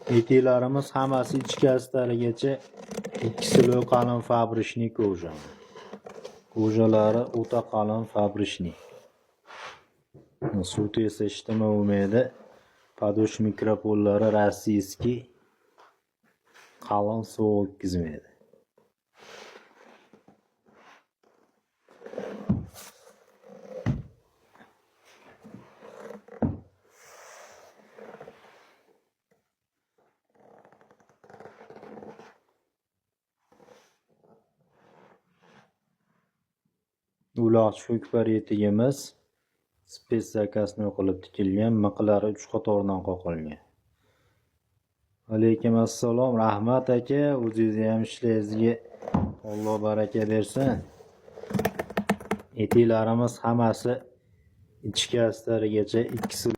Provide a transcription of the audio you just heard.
Etiklarimiz hammasi ichki astarigacha 2 слой qalin фабричный кожа. Кожа lari o'ta qalin фабричный. Suv tegsa hech nima bo'lmaydi. Подошв микропол lari российский, qalin, suv o'tkazmaydi. Uloqchi ko'kpar etigimiz спецзаказ qilib tikilgan, miqlari 3 qatordan qoqilgan. Alaykum assalom, rahmat aka, o'zingizni ham ishlaringizga Alloh baraka bersin. Etiklarimiz hammasi ichki astarigacha 2